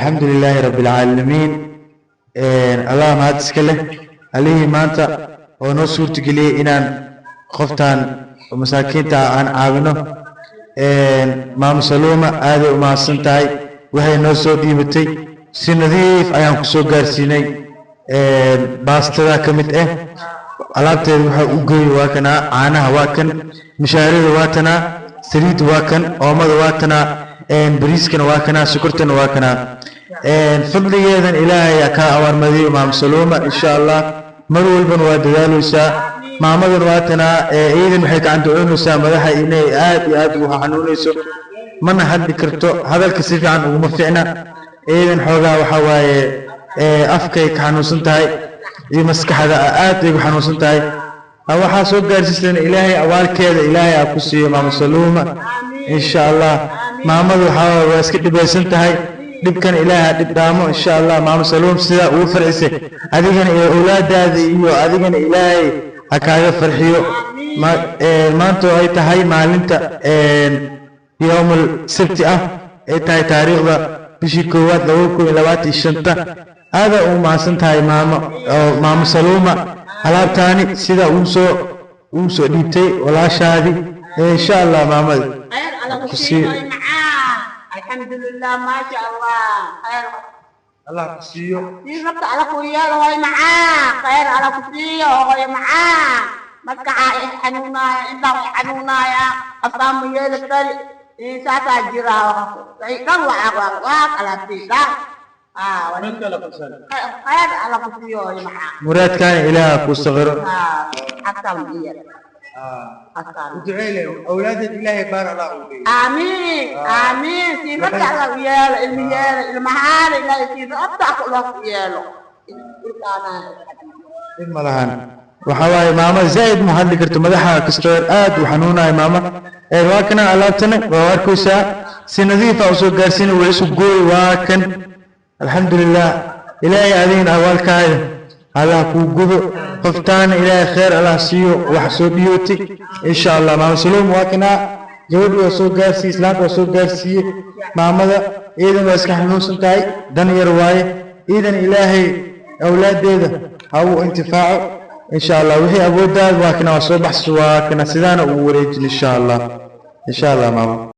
Alxamdu lilaahi rabbi alcaalamiin. Allah mahad iska leh, allihii maanta oo noo suurtageliyey inaan qoftaan masaakiinta ah aan caawino. Maamo Saluuma aaday u mahadsan tahay. Waxay noo soo dhiibatay si nadiif ayaan ku soo gaarsiinay. Baastada ka mid ah alaabteeda waxaa u geeyey waa kanaa, caanaha waa kan, mishaarida waa tanaa, saliidda waa kan, oomada waa tanaa, bariiskana waa kanaa, sokortana waa kanaa. Fadligeedan Ilaahay kaa abaarmadiyo, Maamo Saluuma. Insha Allah mar walbana waa dadaaleysaa maamadan. Waa tanaa, iidan waxay gacanta cunaysaa madaxa inay aad iyo aad ugu xanuunayso, mana hadli karto, hadalka si fiican uguma ficna iidan. Xoogaa waxaa waaye afkay ka xanuunsan tahay iyo maskaxda aad ay ugu xanuunsan tahay. Waxaa soo gaarsiisan Ilaahay abaalkeeda Ilaahay aa ku siiyo, Maamo Saluuma, insha Allah. Maamadu waxaa waa iska dhibaysan tahay, dhibkan Ilaahay ha dhib dhaamo, insha Allah. Maamo Saluum, sidaa ugu farxisay adigana iyo awlaadaada iyo adigana Ilaahay ha kaaga farxiyo. Maanta oo ay tahay maalinta yowmul sabti ah, ay tahay taariikhda bishii 1aad 2025-ta, aadaa ugu mahadsan tahay maamo oo Maamo Saluuma alaabtaani sida uu soo dhiibtay walaashaadii. Insha Allah maamada khayr alla ku ku siiyo siiyo. Macaan, alxamdulilah, maasha Allah, khayr. Allah ku siiyo. Sii rabta alla ku yeelo, hooy macaan. Khayr alla ku siiyo, hooy macaan. Maskaxa i xanuunaaya, indhaha i xanuunaaya, afkaan ma yeeli kari. Saasaa jira dhan waa kala sii dhan. Khayr alla ku siiyo, hooy macaan. Muraadkaana Ilaaha kuu saqiro. Xasan iyo xasan. Duceyle awlaadeed Ilaahay baar Allah uu leeyahay. Aamiin, aamiin. Sii rabta alla u yeelo, ilmi yeelo, ilmahaana Ilaahay sii rabta loo ku yeelo. Dhib ma lahan. Waxaa waaye maama zaa'id ma hadli karto, madaxa kastoo aad u xanuunayo maama. Waa kana alaabtana, waa arkaysaa, si nadiif ah usoo gaarsiina, waa isu gooy, waa kan. Alxamdulilah, Ilaahay adigana abaalkaaga Allah kuu gudo. Qoftaana Ilaahay khayr Allah siiyo wax soo dhiyootay, insha Allah. Maama Saluum waa kanaa, gabadhi waa soo gaarsiiye, islaamka waa soo gaarsiiye. Maamada iidan waa iska xanuunsan tahay, dan yar waaye. Iidan Ilaahay awlaadeeda ha uu intifaaco, insha Allah. Wixii awoodaada waa kana, waa soo baxso, waa kana, sidaana ugu wareejin, insha Allah, insha Allah maama.